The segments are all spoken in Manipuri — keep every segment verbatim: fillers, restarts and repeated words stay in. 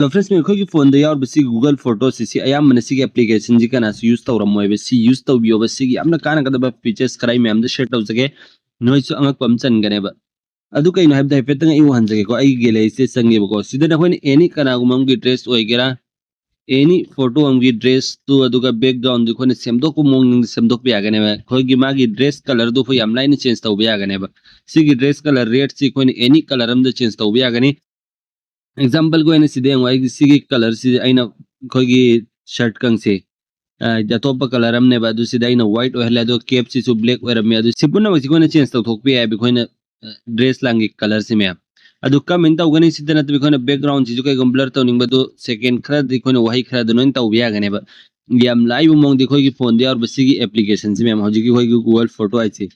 Hello friends, ꯑꯩꯈꯣꯏꯒꯤ ꯐꯣꯟꯗ ꯌꯥꯎꯔꯤꯕ ꯁꯤ Google Photos ꯁꯤ ꯑꯌꯥꯝꯕꯅ ꯁꯤꯒꯤ application ꯁꯤ ꯀꯅꯥꯁꯨ use ꯇꯧꯔꯝꯃꯣꯏꯕ꯫ ꯁꯤ use ꯇꯧꯕꯤꯌꯣꯕ꯫ ꯁꯤꯒꯤ ꯌꯥꯝꯅ ꯀꯥꯟꯅꯒꯗꯕ features ꯈꯔ ꯑꯩ ꯃꯌꯥꯝꯗ share ꯇꯧꯖꯒꯦ, ꯅꯣꯏꯁꯨ ꯑꯉꯛꯄ ꯑꯃ ꯆꯟꯒꯅꯦꯕ꯫ ꯑꯗꯨ ꯀꯩꯅꯣ ꯍꯥꯏꯕꯗ ꯍꯥꯏꯐꯦꯠꯇꯪ ꯑꯩ ꯎꯍꯟꯖꯒꯦꯀꯣ꯫ ꯑꯩꯒꯤ gallery ꯁꯦ ꯆꯪꯒꯦꯕꯀꯣ꯫ ꯁꯤꯗ ꯅꯈꯣꯏꯅ any ꯀꯅꯥꯒꯨꯝꯕ ꯑꯃꯒꯤ dress ꯑꯣꯏꯒꯦꯔꯥ, any photo ꯑꯃꯒꯤ dress ꯇꯨ, ꯑꯗꯨꯒ background ꯗꯨ ꯑꯩꯈꯣꯏꯅ ꯁꯦꯝꯗꯣꯛꯄ ꯃꯑꯣꯡꯗ ꯁꯦꯝꯗꯣꯛꯄ ꯌꯥꯒꯅꯦꯕ꯫ ꯑꯩꯈꯣꯏꯒꯤ ꯃꯥꯒꯤ dress colour ꯗꯨ ꯑꯩꯈꯣꯏ ꯌꯥꯝ ꯂꯥꯏꯅ change ꯇꯧꯕ ꯌꯥꯒꯅꯦꯕ꯫ ꯁꯤꯒꯤ dress colour red ꯁꯤ ꯑꯩꯈꯣꯏꯅ any colour ꯑꯃꯗ change ꯇꯧꯕ ꯌꯥꯒꯅꯤ꯫ Example ꯒꯤ ꯑꯣꯏꯅ ꯁꯤꯗ ꯌꯦꯡꯉꯣ, ꯑꯩꯒꯤ ꯁꯤꯒꯤ colour ꯁꯤ ꯑꯩꯅ ꯑꯩꯈꯣꯏꯒꯤ shirt ꯀꯪꯁꯦ, ꯑ, ꯑꯇꯣꯞꯄ colour ꯑꯃꯅꯦꯕ, ꯑꯗꯨ ꯁꯤꯗ ꯑꯩꯅ white ꯑꯣꯏꯍꯜꯂꯦ, ꯑꯗꯣ cap ꯁꯤꯁꯨ black ꯑꯣꯏꯔꯝꯃꯦ꯫ ꯑꯗꯨ ꯁꯤ ꯄꯨꯝꯅꯃꯛꯁꯤ ꯑꯩꯈꯣꯏꯅ change ꯇꯧꯊꯣꯛꯄ ꯌꯥꯏꯕ, ꯑꯩꯈꯣꯏꯅ, ꯑ, dress ꯂꯥꯡꯒꯤ colour ꯁꯤ ꯃꯌꯥꯝ꯫ ꯑꯗꯨ ꯀꯃꯥꯏꯅ ꯇꯧꯒꯅꯤ? ꯁꯤꯗ ꯅꯠꯇꯕ ꯑꯩꯈꯣꯏꯅ background ꯁꯤꯁꯨ ꯀꯩꯒꯨꯝꯕ blur ꯇꯧꯅꯤꯡꯕꯗꯨ second ꯈꯔꯗꯤ ꯑꯩꯈꯣꯏꯅ ꯋꯥꯍꯩ ꯈꯔꯗ ꯂꯣꯏꯅ ꯇꯧꯕ ꯌꯥꯒꯅꯦꯕ꯫ ꯌꯥꯝ ꯂꯥꯏꯕ ꯃꯑꯣꯡꯗ ꯑꯩꯈꯣꯏꯒꯤ ꯐꯣꯟꯗ ꯌꯥꯎꯔꯤꯕ ꯁꯤꯒꯤ application ꯁꯤ ꯃꯌꯥꯝ, ꯍꯧꯖꯤꯛꯀꯤ ꯑꯩꯈꯣꯏꯒꯤ Google Photo ꯍꯥꯏꯁꯦ,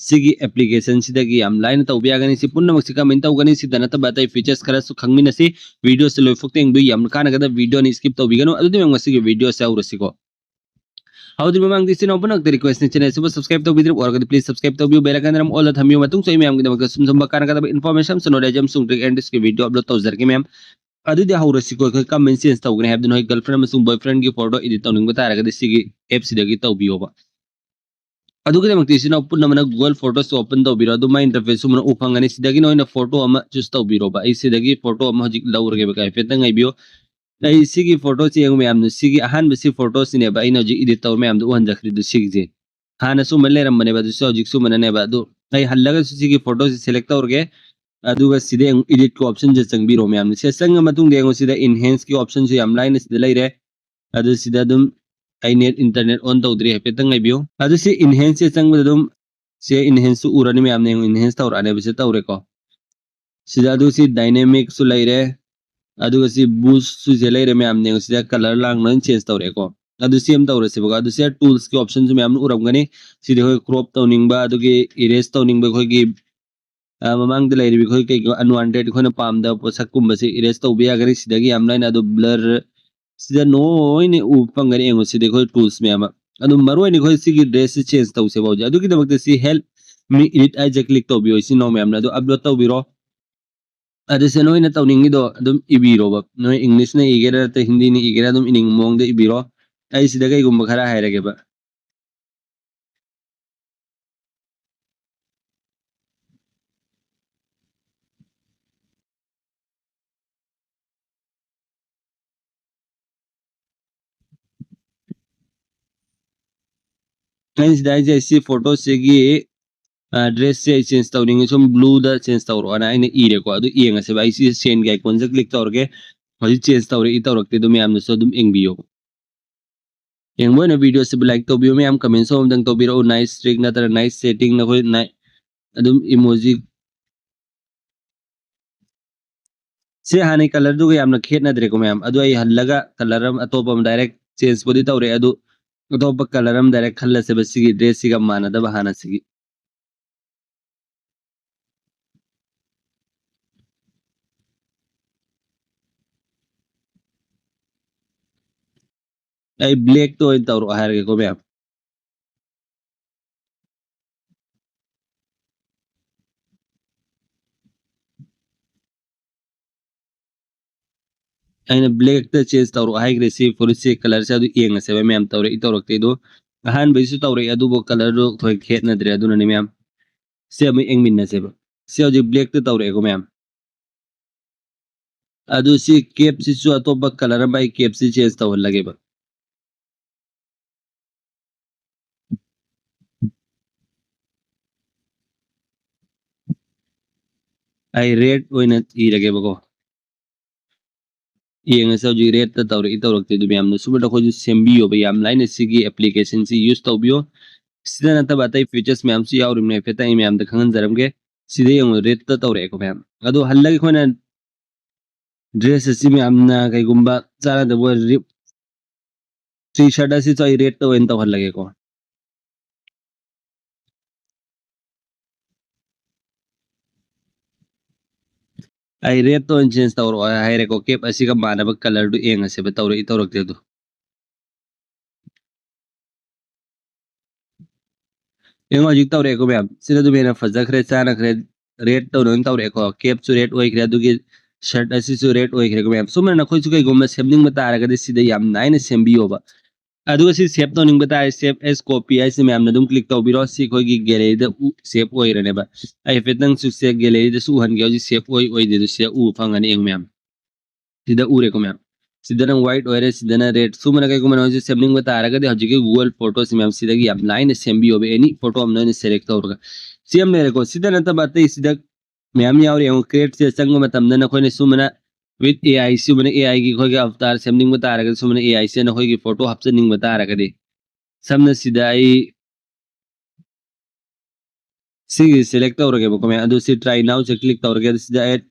ꯁꯤꯒꯤ application ꯁꯤꯗꯒꯤ ꯌꯥꯝ ꯂꯥꯏꯅ ꯇꯧꯕ ꯌꯥꯒꯅꯤ꯫ ꯁꯤ ꯄꯨꯝꯅꯃꯛꯁꯤ ꯀꯃꯥꯏꯅ ꯇꯧꯒꯅꯤ? ꯁꯤꯗ ꯅꯠꯇꯕ ꯑꯇꯩ features ꯈꯔꯁꯨ ꯈꯪꯃꯤꯟꯅꯁꯤ꯫ Video ꯁꯤ ꯂꯣꯏꯐꯥꯎ ꯌꯦꯡꯕꯤꯌꯨ, ꯌꯥꯝꯅ ꯀꯥꯟꯅꯒꯗꯕ video ꯅꯤ, skip ꯇꯧꯕꯤꯒꯅꯨ꯫ ꯑꯗꯨꯗꯤ ꯃꯌꯥꯝ ꯉꯁꯤꯒꯤ video ꯁꯦ ꯍꯧꯔꯁꯤꯀꯣ꯫ ꯍꯧꯗ꯭ꯔꯤꯕ ꯃꯃꯥꯡꯗ ꯏꯆꯤꯟ ꯏꯅꯥꯎ ꯄꯨꯝꯅꯃꯛꯇ request ꯅꯤ, channel ꯑꯁꯤꯕꯨ subscribe ꯇꯧꯕꯤꯗ꯭ꯔꯤꯕ ꯑꯣꯏꯔꯒꯗꯤ please subscribe ꯇꯧꯕꯤꯌꯨ, bell icon ꯑꯃ all ꯗ ꯊꯝꯕꯤꯌꯨ꯫ ꯃꯇꯨꯡꯁꯨ ꯑꯩ ꯃꯌꯥꯝꯒꯤꯗꯃꯛꯇ ꯁꯨꯝ ꯁꯨꯝꯕ ꯀꯥꯟꯅꯒꯗꯕ information ꯑꯃꯁꯨꯡ knowledge ꯑꯃꯁꯨꯡ trick and trick ꯀꯤ video upload ꯇꯧꯖꯔꯛꯀꯦ ꯃꯌꯥꯝ꯫ ꯑꯗꯨꯗꯤ ꯍꯧꯔꯁꯤꯀꯣ꯫ ꯑꯩꯈꯣꯏ ꯀꯃꯥꯏꯅ change ꯇꯧꯒꯅꯤ ꯍꯥꯏꯕꯗꯨ ꯅꯈꯣꯏ girlfriend ꯑꯃꯁꯨꯡ boyfriend ꯒꯤ photo edit ꯇꯧꯅꯤꯡꯕ ꯇꯥꯔꯒꯗꯤ ꯁꯤꯒꯤ app ꯁꯤꯗꯒꯤ ꯇꯧꯕꯤꯌꯣꯕ꯫ ꯑꯗꯨꯒꯤꯗꯃꯛꯇ ꯏꯆꯤꯟ ꯏꯅꯥꯎ ꯄꯨꯝꯅꯃꯛꯅ Google Photos open ꯇꯧꯕꯤꯔꯣ꯫ ꯑꯗꯨ my interface ꯁꯨꯃꯥꯏꯅ ꯎ ꯐꯪꯒꯅꯤ꯫ ꯁꯤꯗꯒꯤ ꯅꯈꯣꯏꯅ photo ꯑꯃ choose ꯇꯧꯕꯤꯔꯣꯕ꯫ ꯑꯩ ꯁꯤꯗꯒꯤ photo ꯑꯃ ꯍꯧꯖꯤꯛ ꯂꯧꯔꯒꯦꯕ꯫ ꯍꯥꯏꯐꯦꯠꯇꯪ ꯉꯥꯏꯕꯤꯌꯨ꯫ ꯑꯩ ꯁꯤꯒꯤ photo ꯁꯤ ꯌꯦꯡꯉꯨ ꯃꯌꯥꯝꯅ, ꯁꯤꯒꯤ ꯑꯍꯥꯟꯕ ꯁꯤ photo ꯁꯤꯅꯦꯕ ꯑꯩꯅ ꯍꯧꯖꯤꯛ edit ꯇꯧꯔ ꯃꯌꯥꯝꯗꯣ ꯎꯍꯟꯖꯈ꯭ꯔꯤꯗꯨ ꯁꯤꯒꯤꯁꯦ꯫ ꯍꯥꯟꯅꯁꯨ ꯑꯃ ꯂꯩꯔꯝꯕꯅꯦꯕ, ꯑꯗꯨꯁꯨ ꯍꯧꯖꯤꯛꯁꯨ ꯑꯃꯅꯅꯦꯕ꯫ ꯑꯗꯨ ꯑꯩ ꯍꯜꯂꯒꯁꯨ ꯁꯤꯒꯤ photo ꯁꯤ select ꯇꯧꯔꯒꯦ꯫ ꯑꯗꯨꯒ ꯁꯤꯗ ꯌꯦꯡꯉꯨ, edit ꯀꯤ option ꯁꯦ ꯆꯪꯕꯤꯔꯣ ꯃꯌꯥꯝꯅ꯫ ꯁꯤꯗ ꯆꯪꯉ ꯃꯇꯨꯡꯗ ꯌꯦꯡꯉꯨ, ꯁꯤꯗ enhance ꯀꯤ option ꯁꯨ ꯌꯥꯝ ꯂꯥꯏꯅ ꯁꯤꯗ ꯂꯩꯔꯦ꯫ ꯑꯗꯨ ꯁꯤꯗ ꯑꯗꯨꯝ ꯑꯩ net internet on ꯇꯧꯗ꯭ꯔꯤ, ꯍꯥꯏꯐꯦꯠꯇꯪ ꯉꯥꯏꯕꯤꯌꯨ꯫ ꯑꯗꯨ ꯁꯤ enhance ꯁꯦ ꯆꯪꯕꯗ ꯑꯗꯨꯝ ꯁꯤ enhance ꯁꯨ ꯎꯔꯅꯤ ꯃꯌꯥꯝꯅ, ꯌꯦꯡꯉꯨ, enhance ꯇꯧꯔꯛꯑꯅꯦꯕ꯫ ꯁꯤ ꯇꯧꯔꯦꯀꯣ꯫ ꯁꯤꯗ ꯑꯗꯨ ꯁꯤ dynamic ꯁꯨ ꯂꯩꯔꯦ, ꯑꯗꯨꯒ ꯁꯤ boost ꯁꯨ ꯁꯤ ꯂꯩꯔꯦ ꯃꯌꯥꯝꯅ, ꯌꯦꯡꯉꯨ, ꯁꯤꯗ colour ꯂꯥꯡ ꯂꯣꯏ change ꯇꯧꯔꯛꯑꯦꯀꯣ꯫ ꯑꯗꯨ ꯁꯤ ꯑꯃ ꯇꯧꯔꯁꯦꯕꯀꯣ꯫ ꯑꯗꯨ ꯁꯤꯗ tools ꯀꯤ option ꯁꯨ ꯃꯌꯥꯝ ꯎꯔꯝꯒꯅꯤ꯫ ꯁꯤꯗꯤ ꯑꯩꯈꯣꯏ crop ꯇꯧꯅꯤꯡꯕ, ꯑꯗꯨꯒꯤ erase ꯇꯧꯅꯤꯡꯕ, ꯑꯩꯈꯣꯏꯒꯤ ꯑ, ꯃꯃꯥꯡꯗ ꯂꯩꯔꯤꯕ ꯑꯩꯈꯣꯏ ꯀꯩꯒꯨꯝꯕ unwanted ꯑꯩꯈꯣꯏꯅ ꯄꯥꯝꯗꯕ ꯄꯣꯠꯁꯛꯀꯨꯝꯕꯁꯦ erase ꯇꯧꯕ ꯌꯥꯒꯅꯤ꯫ ꯁꯤꯗꯒꯤ ꯌꯥꯝ ꯂꯥꯏꯅ ꯑꯗꯨ blur ꯁꯤꯗ ꯂꯣꯏꯅ ꯎꯕ ꯐꯪꯒꯅꯤ꯫ ꯌꯦꯡꯉꯨ, ꯁꯤꯗ ꯑꯩꯈꯣꯏ tools ꯃꯌꯥꯝ ꯑꯃ꯫ ꯑꯗꯨ ꯃꯔꯨ ꯑꯣꯏꯅ ꯑꯩꯈꯣꯏ ꯁꯤꯒꯤ dress ꯁꯤ change ꯇꯧꯁꯦꯕ ꯍꯧꯖꯤꯛ꯫ ꯑꯗꯨꯒꯤꯗꯃꯛꯇ ꯁꯤ help me edit ꯍꯥꯏꯁꯦ click ꯇꯧꯕꯤꯌꯣ ꯏꯆꯤꯟ ꯏꯅꯥꯎ ꯃꯌꯥꯝꯅ꯫ ꯑꯗꯨ upload ꯇꯧꯕꯤꯔꯣ꯫ ꯑꯗꯨꯁꯦ ꯅꯣꯏꯅ ꯇꯧꯅꯤꯡꯉꯤꯗꯣ ꯑꯗꯨꯝ ꯏꯕꯤꯔꯣꯕ꯫ ꯅꯣꯏ English ꯅ ꯏꯒꯦꯔꯥ ꯅꯠꯇ꯭ꯔ ꯍꯤꯟꯗꯤꯅ ꯏꯒꯦꯔꯥ ꯑꯗꯨꯝ ꯏꯅꯤꯡꯕ ꯃꯑꯣꯡꯗ ꯏꯕꯤꯔꯣ꯫ ꯑꯩ ꯁꯤꯗ ꯀꯩꯒꯨꯝꯕ ꯈꯔ ꯍꯥꯏꯔꯒꯦꯕ꯫ ꯑꯩꯅ ꯁꯤꯗ ꯍꯥꯏꯁꯦ, ꯁꯤ photo ꯁꯤꯒꯤ, ꯑ, dress ꯁꯦ ꯑꯩ change ꯇꯧꯅꯤꯡꯉꯤ, ꯁꯨꯝ blue ꯗ change ꯇꯧꯔꯛꯑꯣꯅ ꯑꯩꯅ ꯏꯔꯦꯀꯣ꯫ ꯑꯗꯨ ꯌꯦꯡꯉꯁꯦꯕ꯫ ꯑꯩ ꯁꯤ send ꯒꯤ icon ꯁꯦ click ꯇꯧꯔꯒꯦ꯫ ꯍꯧꯖꯤꯛ change ꯇꯧꯔꯛꯏ ꯇꯧꯔꯛꯇꯦ ꯑꯗꯨ ꯃꯌꯥꯝꯅꯁꯨ ꯑꯗꯨꯝ ꯌꯦꯡꯕꯤꯌꯣ꯫ ꯌꯦꯡꯕ ꯑꯣꯏꯅ video ꯁꯤꯕꯨ like ꯇꯧꯕꯤꯌꯨ ꯃꯌꯥꯝ, comment ꯁꯨ ꯑꯃꯨꯛꯇꯪ ꯇꯧꯕꯤꯔꯛꯎ꯫ Nice trick ꯅꯠꯇ꯭ꯔꯒ nice setting ꯅꯈꯣꯏ ni-, ꯑꯗꯨꯝ emoji꯫ ꯁꯤ ꯍꯥꯟꯅꯩ colour ꯗꯨꯒ ꯌꯥꯝꯅ ꯈꯦꯠꯅꯗ꯭ꯔꯦꯀꯣ ꯃꯌꯥꯝ꯫ ꯑꯗꯨ ꯑꯩ ꯍꯜꯂꯒ colour ꯑꯃ, ꯑꯇꯣꯞꯄ ꯑꯃ direct change ꯄꯨꯗꯤ ꯇꯧꯔꯦ, ꯑꯗꯨ ꯑꯇꯣꯞꯄ colour ꯑꯃ direct ꯈꯜꯂꯁꯦꯕ, ꯁꯤꯒꯤ dress ꯁꯤꯒ ꯃꯥꯟꯅꯗꯕ ꯍꯥꯟꯅꯁꯤꯒꯤ꯫ ꯑꯩ black ꯇ ꯑꯣꯏꯅ ꯇꯧꯔꯛꯑꯣ ꯍꯥꯏꯔꯒꯦꯀꯣ ꯃꯌꯥꯝ꯫ ꯑꯩꯅ black ꯇ change ꯇꯧꯔꯛꯑꯣ ꯍꯥꯏꯈ꯭ꯔꯦ꯫ ꯁꯤ ꯐꯨꯔꯤꯠꯁꯦ colour ꯁꯦ ꯑꯗꯨ ꯌꯦꯡꯉꯁꯦꯕ ꯃꯌꯥꯝ, ꯇꯧꯔꯛꯏ ꯇꯧꯔꯛꯇꯦ ꯑꯗꯣ꯫ ꯑꯍꯥꯟꯕꯩꯁꯨ ꯇꯧꯔꯛꯑꯦ ꯑꯗꯨꯕꯨ colour ꯗꯣ ꯊꯣꯏ ꯈꯦꯠꯅꯗ꯭ꯔꯦ, ꯑꯗꯨꯅꯅꯦ ꯃꯌꯥꯝ꯫ ꯁꯤ ꯑꯃꯨꯛ ꯌꯦꯡꯃꯤꯟꯅꯁꯦꯕ꯫ ꯁꯤ ꯍꯧꯖꯤꯛ black ꯇ ꯇꯧꯔꯛꯑꯦꯀꯣ ꯃꯌꯥꯝ꯫ ꯑꯗꯨ ꯁꯤ cap ꯁꯤꯁꯨ ꯑꯇꯣꯞꯄ colour ꯑꯃ ꯑꯩ cap ꯁꯤ change ꯇꯧꯍꯜꯂꯒꯦꯕ꯫ ꯑꯩ red ꯑꯣꯏꯅ ꯏꯔꯒꯦꯕꯀꯣ꯫ ꯌꯦꯡꯉꯁꯦ ꯍꯧꯖꯤꯛ red ꯇ ꯇꯧꯔꯛꯏ ꯇꯧꯔꯛꯇꯦ ꯑꯗꯨ ꯃꯌꯥꯝꯅ ꯁꯨꯝꯕꯗ ꯑꯩꯈꯣꯏꯁꯨ ꯁꯦꯝꯕꯤꯌꯣꯕ, ꯌꯥꯝ ꯂꯥꯏꯅ ꯁꯤꯒꯤ application ꯁꯤ use ꯇꯧꯕꯤꯌꯣ꯫ ꯁꯤꯗ ꯅꯠꯇꯕ ꯑꯇꯩ features ꯃꯌꯥꯝꯁꯨ ꯌꯥꯎꯔꯤꯕꯅꯦ, ꯍꯥꯏꯐꯦꯠꯇꯪ ꯑꯩ ꯃꯌꯥꯝꯗ ꯈꯪꯍꯟꯖꯔꯝꯒꯦ꯫ ꯁꯤꯗ ꯌꯦꯡꯉꯣ, red ꯇ ꯇꯧꯔꯛꯑꯦꯀꯣ ꯃꯌꯥꯝ꯫ ꯑꯗꯣ ꯍꯜꯂꯒ ꯑꯩꯈꯣꯏꯅ dress ꯑꯁꯤ ꯃꯌꯥꯝꯅ ꯀꯩꯒꯨꯝꯕ ꯆꯥꯟꯅꯗꯕ ꯑꯣꯏꯔꯗꯤ, T-shirt ꯑꯁꯤꯁꯨ ꯑꯩ red ꯇ ꯑꯣꯏꯅ ꯇꯧꯍꯜꯂꯒꯦꯀꯣ꯫ ꯑꯩ red ꯇ ꯑꯣꯏꯅ change ꯇꯧꯔꯛꯑꯣ ꯍꯥꯏꯔꯦꯀꯣ꯫ Cap ꯑꯁꯤꯒ ꯃꯥꯟꯅꯕ colour ꯗꯨ ꯌꯦꯡꯉꯁꯦꯕ, ꯇꯧꯔꯛꯏ ꯇꯧꯔꯛꯇꯦ ꯑꯗꯨ꯫ ꯌꯦꯡꯉꯣ, ꯍꯧꯖꯤꯛ ꯇꯧꯔꯛꯑꯦꯀꯣ ꯃꯌꯥꯝ꯫ ꯁꯤꯅ ꯑꯗꯨꯝ ꯍꯦꯟꯅ ꯐꯖꯈ꯭ꯔꯦ, ꯆꯥꯟꯅꯈ꯭ꯔꯦ꯫ ꯔꯦꯠ ꯇꯧꯅ ꯇꯧꯔꯛꯑꯦꯀꯣ, ꯀꯦꯞꯁꯨ ꯔꯦꯠ ꯑꯣꯏꯈ꯭ꯔꯦ, ꯑꯗꯨꯒꯤ ꯁꯔꯠ ꯑꯁꯤꯁꯨ ꯔꯦꯠ ꯑꯣꯏꯈ꯭ꯔꯦꯀꯣ ꯃꯌꯥꯝ꯫ ꯁꯨꯃꯥꯏꯅ ꯅꯈꯣꯏꯁꯨ ꯀꯩꯒꯨꯝꯕ ꯁꯦꯝꯅꯤꯡꯕ ꯇꯥꯔꯒꯗꯤ ꯁꯤꯗ ꯌꯥꯝ ꯂꯥꯏꯅ ꯁꯦꯝꯕꯤꯌꯣꯕ꯫ ꯑꯗꯨꯒ ꯁꯤ ꯁꯦꯞ ꯇꯧꯅꯤꯡꯕ ꯇꯥꯔꯦ, ꯁꯦꯞ ꯑꯦꯁ ꯀꯣꯄꯤ ꯍꯥꯏꯁꯤ ꯃꯌꯥꯝꯅ ꯑꯗꯨꯝ ꯀ꯭ꯂꯤꯛ ꯇꯧꯕꯤꯔꯣ꯫ ꯁꯤ ꯑꯩꯈꯣꯏꯒꯤ ꯒꯦꯂꯔꯤꯗ ꯁꯦꯞ ꯑꯣꯏꯔꯅꯦꯕ꯫ ꯑꯩ ꯍꯥꯏꯐꯦꯠꯇꯪ ꯆꯨꯁꯦ, ꯒꯦꯂꯔꯤꯗꯁꯨ ꯎꯍꯟꯒꯦ꯫ ꯍꯧꯖꯤꯛ ꯁꯦꯞ ꯑꯣꯏ ꯑꯣꯏꯗꯦ ꯑꯗꯨ ꯁꯤꯗ ꯎꯕ ꯐꯪꯒꯅꯤ ꯌꯦꯡꯉꯨ ꯃꯌꯥꯝ꯫ ꯁꯤꯗ ꯎꯔꯦꯀꯣ ꯃꯌꯥꯝ꯫ ꯁꯤꯗꯅ ꯋꯥꯏꯠ ꯑꯣꯏꯔꯦ, ꯁꯤꯗꯅ ꯔꯦꯠ꯫ ꯁꯨꯃꯥꯏꯅ ꯀꯩꯒꯨꯝꯕ ꯅꯈꯣꯏꯁꯨ ꯁꯦꯝꯅꯤꯡꯕ ꯇꯥꯔꯒꯗꯤ ꯍꯧꯖꯤꯛꯀꯤ ꯒꯨꯒꯜ ꯐꯣꯇꯣꯁꯤ ꯃꯌꯥꯝ ꯁꯤꯗꯒꯤ ꯌꯥꯝ ꯂꯥꯏꯅ ꯁꯦꯝꯕꯤꯌꯣꯕ꯫ ꯑꯦꯅꯤ ꯐꯣꯇꯣ ꯑꯃ ꯅꯣꯏꯅ ꯁꯦꯂꯦꯛ ꯇꯧꯔꯒ꯫ ꯁꯤ ꯑꯃ ꯂꯩꯔꯦꯀꯣ꯫ ꯁꯤꯗ ꯅꯠꯇꯕ ꯑꯇꯩ ꯁꯤꯗ ꯃꯌꯥꯝ ꯌꯥꯎꯔꯤ꯫ ꯌꯦꯡꯉꯨ, ꯀ꯭ꯔꯤꯌꯦꯠꯁꯤꯗ ꯆꯪꯕ ꯃꯇꯝꯗ ꯅꯈꯣꯏꯅ ꯁꯨꯃꯥꯏꯅ ꯋꯤꯠ ꯑꯦ ꯑꯥꯏ, ꯁꯨꯃꯥꯏꯅ ꯑꯦ ꯑꯥꯏꯒꯤ ꯑꯩꯈꯣꯏꯒꯤ ꯑꯕꯇꯥꯔ ꯁꯦꯝꯅꯤꯡꯕ ꯇꯥꯔꯒꯗꯤ ꯁꯨꯃꯥꯏꯅ ꯑꯦ ꯑꯥꯏꯁꯦ ꯅꯈꯣꯏꯒꯤ ꯐꯣꯇꯣ ꯍꯥꯞꯆꯤꯟꯅꯤꯡꯕ ꯇꯥꯔꯒꯗꯤ ꯁꯝꯅ ꯁꯤꯗ ꯑꯩ ꯁꯤꯒꯤ ꯁꯦꯂꯦꯛ ꯇꯧꯔꯒꯦꯕꯀꯣ ꯃꯌꯥꯝ꯫ ꯑꯗꯨ ꯁꯤ ꯇ꯭ꯔꯥꯏ ꯅꯥꯎꯁꯦ ꯀ꯭ꯂꯤꯛ ꯇꯧꯔꯒꯦ꯫ ꯑꯗꯨ ꯁꯤꯗ ꯑꯦꯠ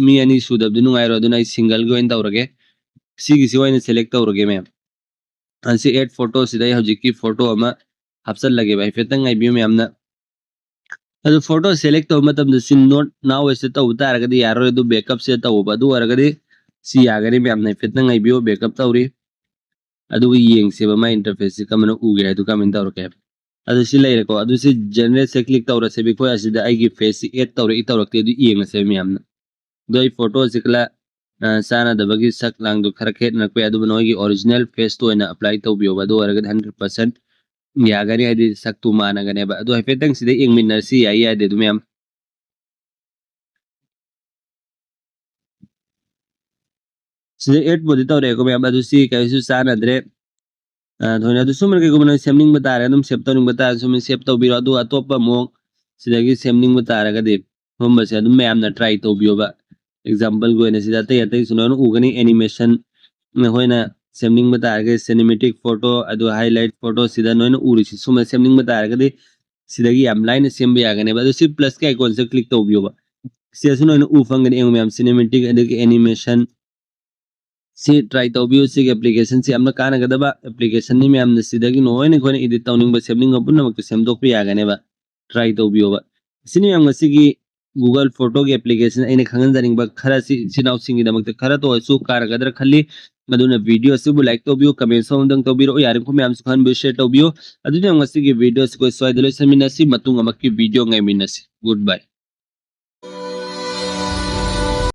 ꯃꯤ ꯑꯅꯤ ꯁꯨꯗꯕꯗꯤ ꯅꯨꯡꯉꯥꯏꯔꯣꯏ, ꯑꯗꯨꯅ ꯑꯩ ꯁꯤꯡꯒꯜꯒꯤ ꯑꯣꯏꯅ ꯇꯧꯔꯒꯦ꯫ ꯁꯤꯒꯤꯁꯤ ꯑꯣꯏꯅ ꯁꯦꯂꯦꯛ ꯇꯧꯔꯒꯦ ꯃꯌꯥꯝ꯫ ꯑꯁꯤ ꯑꯦꯠ ꯐꯣꯇꯣꯁꯤꯗ ꯑꯩ ꯍꯧꯖꯤꯛꯀꯤ ꯐꯣꯇꯣ ꯑꯃ ꯍꯥꯞꯆꯜꯂꯒꯦꯕ꯫ ꯍꯥꯏꯐꯦꯠꯇꯪ ꯉꯥꯏꯕꯤꯌꯨ ꯃꯌꯥꯝꯅ꯫ ꯑꯗꯨ ꯐꯣꯇꯣ ꯁꯦꯂꯦꯛ ꯇꯧꯕ ꯃꯇꯝꯗ ꯁꯤ ꯅꯣꯠ ꯅꯥꯎ ꯑꯁꯤꯗ ꯇꯧꯕ ꯇꯥꯔꯒꯗꯤ ꯌꯥꯔꯣꯏ, ꯑꯗꯨ ꯕꯦꯛꯀꯞꯁꯤꯗ ꯇꯧꯕ꯫ ꯑꯗꯨ ꯑꯣꯏꯔꯒꯗꯤ ꯁꯤ ꯌꯥꯒꯅꯤ ꯃꯌꯥꯝꯅ꯫ ꯍꯥꯏꯐꯦꯠꯇꯪ ꯉꯥꯏꯕꯤꯌꯨ, ꯕꯦꯛꯀꯞ ꯇꯧꯔꯤ꯫ ꯑꯗꯨꯒ ꯌꯦꯡꯁꯦꯕ ꯃꯥꯏ ꯏꯟꯇꯔꯐꯦꯁꯁꯤ ꯀꯃꯥꯏꯅ ꯎꯒꯦ ꯍꯥꯏꯗꯨ ꯀꯃꯥꯏꯅ ꯇꯧꯔꯛꯀꯦ ꯍꯥꯏꯕ꯫ ꯑꯗꯨ ꯁꯤ ꯂꯩꯔꯦꯀꯣ꯫ ꯑꯗꯨ ꯁꯤ ꯖꯦꯅꯔꯦꯠꯁꯦ ꯀ꯭ꯂꯤꯛ ꯇꯧꯔꯁꯦꯕ꯫ ꯑꯩꯈꯣꯏ ꯑꯁꯤꯗ ꯑꯩꯒꯤ ꯐꯦꯁꯁꯤ ꯑꯦꯠ ꯇꯧꯔꯛꯏ ꯇꯧꯔꯛꯇꯦ ꯑꯗꯨ ꯌꯦꯡꯉꯁꯦꯕ ꯃꯌꯥꯝꯅ꯫ ꯑꯗꯣ ꯑꯩ ꯐꯣꯇꯣꯁꯤ ꯈꯔ, ꯑ, ꯆꯥꯟꯅꯗꯕꯒꯤ ꯁꯛ ꯂꯥꯡꯗꯣ ꯈꯔ ꯈꯦꯠꯅꯔꯛꯄ ꯌꯥꯏ, ꯑꯗꯨꯕꯨ ꯅꯣꯏꯒꯤ ꯑꯣꯔꯤꯖꯤꯅꯦꯜ ꯐꯦꯁꯇ ꯑꯣꯏꯅ ꯑꯦꯄ꯭ꯂꯥꯏ ꯇꯧꯕꯤꯌꯣꯕ꯫ ꯑꯗꯨ ꯑꯣꯏꯔꯒꯗꯤ ꯍꯟꯗ꯭ꯔꯦꯠ ꯄꯥꯔꯁꯦꯟ ꯌꯥꯒꯅꯤ, ꯍꯥꯏꯗꯤ ꯁꯛꯇꯨ ꯃꯥꯟꯅꯒꯅꯦꯕ꯫ ꯑꯗꯣ ꯍꯥꯏꯐꯦꯠꯇꯪ ꯁꯤꯗ ꯌꯦꯡꯃꯤꯟꯅꯔꯁꯤ, ꯌꯥꯏ ꯌꯥꯗꯦ ꯑꯗꯨ ꯃꯌꯥꯝ꯫ ꯁꯤꯗ ꯑꯦꯠꯄꯨꯗꯤ ꯇꯧꯔꯛꯑꯦꯀꯣ ꯃꯌꯥꯝ, ꯑꯗꯨ ꯁꯤ ꯀꯔꯤꯁꯨ ꯆꯥꯟꯅꯗ꯭ꯔꯦ꯫ ꯑ, ꯊꯣꯏꯅ ꯑꯗꯨ ꯁꯨꯝ ꯀꯩꯒꯨꯝꯕ ꯅꯣꯏ ꯁꯦꯝꯅꯤꯡꯕ ꯇꯥꯔꯦ, ꯑꯗꯨꯝ ꯁꯦꯞ ꯇꯧꯅꯤꯡꯕ ꯇꯥꯔꯦ, ꯁꯨꯝ ꯁꯦꯞ ꯇꯧꯕꯤꯔꯣ꯫ ꯑꯗꯨꯒ ꯑꯇꯣꯞꯄ ꯃꯑꯣꯡ ꯁꯤꯗꯒꯤ ꯁꯦꯝꯅꯤꯡꯕ ꯇꯥꯔꯒꯗꯤ ꯁꯨꯝꯕꯁꯦ ꯑꯗꯨꯝ ꯃꯌꯥꯝꯅ ꯇ꯭ꯔꯥꯏ ꯇꯧꯕꯤꯌꯣꯕ꯫ ꯑꯦꯛꯖꯥꯝꯄꯜꯒꯤ ꯑꯣꯏꯅ ꯁꯤꯗ ꯑꯇꯩ ꯑꯇꯩꯁꯨ ꯂꯣꯏꯅ ꯎꯒꯅꯤ꯫ ꯑꯦꯅꯤꯃꯦꯁꯟ ꯅꯈꯣꯏꯅ ꯁꯦꯝꯅꯤꯡꯕ ꯇꯥꯔꯒꯗꯤ ꯁꯤꯅꯦꯃꯦꯇꯤꯛ ꯐꯣꯇꯣ, ꯑꯗꯨ ꯍꯥꯏꯂꯥꯏꯠ ꯐꯣꯇꯣ ꯁꯤꯗ ꯅꯣꯏꯅ ꯎꯔꯤꯁꯤ ꯁꯨꯝꯕ ꯁꯦꯝꯅꯤꯡꯕ ꯇꯥꯔꯒꯗꯤ ꯁꯤꯗꯒꯤ ꯌꯥꯝ ꯂꯥꯏꯅ ꯁꯦꯝꯕ ꯌꯥꯒꯅꯦꯕ꯫ ꯑꯗꯨ ꯁꯤ ꯄ꯭ꯂꯁꯀꯤ ꯑꯥꯏꯀꯣꯟꯁꯦ ꯀ꯭ꯂꯤꯛ ꯇꯧꯕꯤꯌꯣꯕ꯫ ꯁꯤꯗꯁꯨ ꯅꯣꯏꯅ ꯎ ꯐꯪꯒꯅꯤ ꯌꯦꯡꯉꯨ ꯃꯌꯥꯝ, ꯁꯤꯅꯦꯃꯦꯇꯤꯛ ꯑꯗꯒꯤ ꯑꯦꯅꯤꯃꯦꯁꯟ꯫ ꯁꯤ ꯇ꯭ꯔꯥꯏ ꯇꯧꯕꯤꯌꯨ꯫ ꯁꯤꯒꯤ ꯑꯦꯄ꯭ꯂꯤꯀꯦꯁꯟꯁꯤ ꯌꯥꯝꯅ ꯀꯥꯟꯅꯒꯗꯕ ꯑꯦꯄ꯭ꯂꯤꯀꯦꯁꯟꯅꯤ ꯃꯌꯥꯝꯅ꯫ ꯁꯤꯗꯒꯤ ꯂꯣꯏꯅ ꯑꯩꯈꯣꯏꯅ ꯏꯗꯤꯠ ꯇꯧꯅꯤꯡꯕ ꯁꯦꯝꯅꯤꯡꯕ ꯄꯨꯝꯅꯃꯛꯇ ꯁꯦꯝꯗꯣꯛꯄ ꯌꯥꯒꯅꯦꯕ꯫ ꯇ꯭ꯔꯥꯏ ꯇꯧꯕꯤꯌꯣꯕ꯫ ꯁꯤꯅꯤ ꯃꯌꯥꯝ ꯉꯁꯤꯒꯤ ꯒꯨꯒꯜ ꯐꯣꯇꯣꯒꯤ ꯑꯦꯄ꯭ꯂꯤꯀꯦꯁꯟ ꯑꯩꯅ ꯈꯪꯍꯟꯖꯅꯤꯡꯕ ꯈꯔ꯫ ꯁꯤ ꯏꯆꯤꯟ ꯏꯅꯥꯎꯁꯤꯡꯒꯤꯗꯃꯛꯇ ꯈꯔꯇ ꯑꯣꯏꯔꯁꯨ ꯀꯥꯟꯅꯒꯗ꯭ꯔꯥ ꯈꯜꯂꯤ꯫ ꯑꯗꯨꯅ ꯚꯤꯗꯤꯑꯣ ꯑꯁꯤꯕꯨ ꯂꯥꯏꯛ ꯇꯧꯕꯤꯌꯨ, ꯀꯃꯦꯟꯁ ꯑꯃꯗꯪ ꯇꯧꯕꯤꯔꯛꯎ, ꯌꯥꯔꯤꯕ ꯃꯌꯥꯝꯁꯨ ꯈꯪꯍꯟꯕꯤꯌꯨ, ꯁꯤꯌꯔ ꯇꯧꯕꯤꯌꯨ꯫ ꯑꯗꯨꯗꯤ ꯉꯁꯤꯒꯤ ꯚꯤꯗꯤꯑꯣ ꯑꯁꯤ ꯑꯩꯈꯣꯏ ꯁ꯭ꯋꯥꯏꯗ ꯂꯣꯏꯁꯤꯟꯃꯤꯟꯅꯁꯤ, ꯃꯇꯨꯡ ꯑꯃꯛꯀꯤ ꯚꯤꯗꯤꯑꯣ ꯉꯥꯏꯃꯤꯟꯅꯁꯤ꯫ ꯒꯨꯗ ꯕꯥꯏ꯫